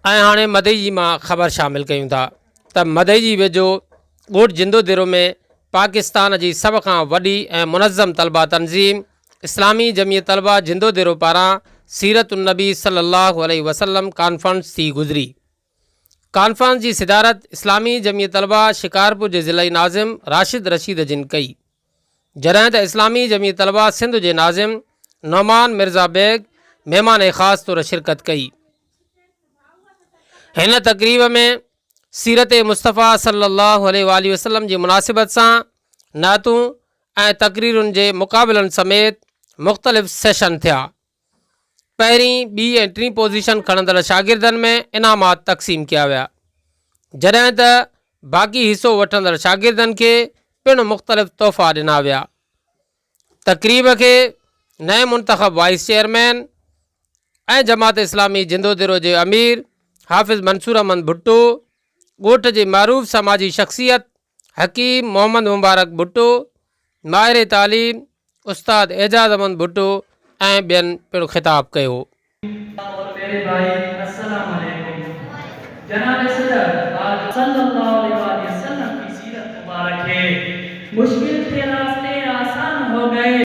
۽ هاڻي مدئجي مان خبر شامل ڪيون ٿا ته مدئجي ويجهو ڳوٺ جندو ديرو ۾ پاڪستان جي سڀ کان وڏي ۽ منظم طلبه تنظيم اسلامي جمعيت طلبه جندو ديرو پاران سيرت النبي صلي الله عليه وسلم ڪانفرنس ٿي گذري. ڪانفرنس جي صدارت اسلامي جمعيت طلبه شڪارپور جي ضلعي ناظم راشد رشيد جن ڪئي. جڏهن ته اسلامي جمعيت طلبه سنڌ جي ناظم نعمان مرزا بيگ مهمان خاص طور شرڪت ڪئي. هن تقريب ۾ سيرت مصطفيٰ صلي الله عليه واٰله وسلم جي مناسبت سان نعتون ۽ تقريرن جي مقابلن سميت مختلف سيشن ٿيا. پهرين، ٻي ۽ ٽين پوزيشن کڻندڙ شاگردن ۾ انعامات تقسيم ڪيا ويا، جڏهن ته باقي حصو وٺندڙ شاگردن کي پڻ مختلف تحفا ڏنا ويا. تقريب کي نئين منتخب وائيس چيئرمين ۽ جماعت اسلامي جندوديرو جي امير حافظ منصور احمد ڀٽو، ڳوٺ جي معروف سماجي شخصيت حڪيم محمد مبارڪ ڀٽو، ماهر تعليم استاد اعجاز احمد ڀٽو ۽ ٻين پڻ خطاب ڪيو. اور پيري ڀائي السلام عليڪم جناب صدر.